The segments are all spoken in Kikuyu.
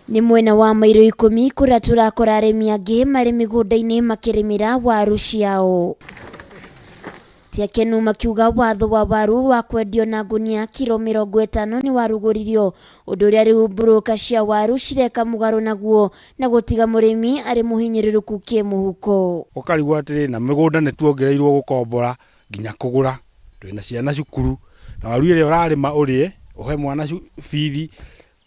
Nĩ mwena wa mairo ikũmi kũrĩa tũrakora arĩmi angĩ marĩ mĩgũnda-inĩ makĩrĩmĩra waru ciao. Ti akenu makiuga watho wa waru wa kwendio na ngunia kiro 50 nĩ warugũririo, ũndũ ũrĩa rĩu mburũka cia waru cireka mũgarũ naguo na gũtiga mũrĩmi arĩ mũhinyĩrĩrĩku kĩmũhuko. Ũkarigwo atĩrĩ, na mĩgũnda nĩ tuongereirwo gũkombora nginya kũgũra, twĩna ciana cukuru, na waru ĩrĩa ũrarĩma ũrĩe, ũhe mwana bithi,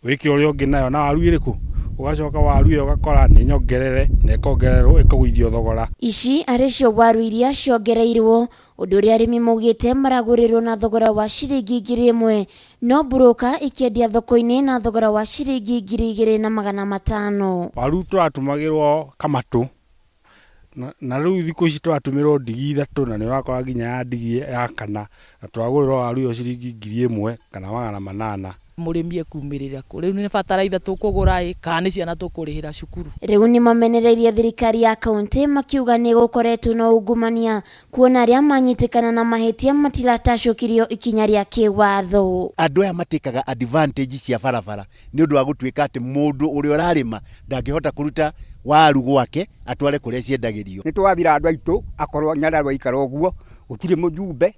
wĩke ũrĩa ũngĩ nayo, na waru ĩrĩkũ? Ũgacoka waru ĩyo ũgakora nĩ nyongerere na ĩkongererwo ĩkagũithio thogora. Ici arĩ cio waru iria ciongereirwo, ũndũ ũrĩa arĩmi maugĩte maragũrĩrwo na thogora wa ciringi 1000, no mburũka ikĩendia thoko-inĩ na thogora wa ciringi 2500. Waru tũratumagĩrwo kamatũ, na rĩu thikũ ici tũratũmĩrwo ndigi ithatũ, na nĩ ũrakora nginya ya ndigi ya kana, na tũragũrĩrwo waru ĩyo ciringi 1000 kana 800. Mũrĩmi ekumĩrĩra kũ? Rĩu nĩ bataraitha tũkũgũra ĩ, kana nĩ ciana tũkũrĩhĩra cukuru? Rĩu nĩ mamenereirie thirikari ya kaunti makiuga nĩ gũkoretwo na ungumania kuona arĩa manyitĩkana na mahĩtia matiratacũkirio ikinya rĩa kĩwatho. Andũ aya matĩkaga advantage cia barabara nĩ ũndũ wa gũtuĩka atĩ mũndũ ũrĩa ũrarĩma ndangĩhota kũruta waru gwake atware kũrĩa ciendagĩrio. Nĩ twathira andũ aitũ akorwo Nyandarua ikara ũguo, gũtirĩ mũjumbe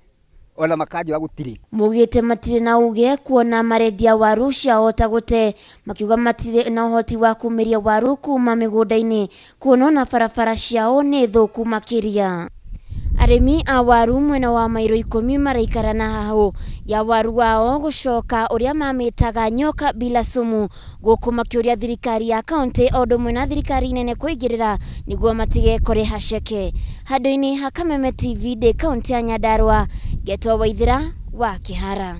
ona makanjũra gũtirĩ. Maugĩte matirĩ na uge kuona marendia waru ciao ta gũte, makiuga matirĩ na ũhoti wa kumĩria waru kuma mĩgũnda-inĩ kuona ona barabara ciao nĩ thũku makĩria. Arĩmi a waru mwena wa mairo ikũmi maraikara na hahũ ya waru wao gũcoka ũrĩa mamĩtaga nyoka bila sumu, gũkũ makĩũria thirikari ya kaunti o ũndũ ũmwe na thirikari nene kũingĩrĩra nĩguo matige kũrĩha ceke. Handũ-inĩ ha Kameme TV ndĩ kaunti ya Nyandarua, ngetwo Waithĩra wa Kĩhara.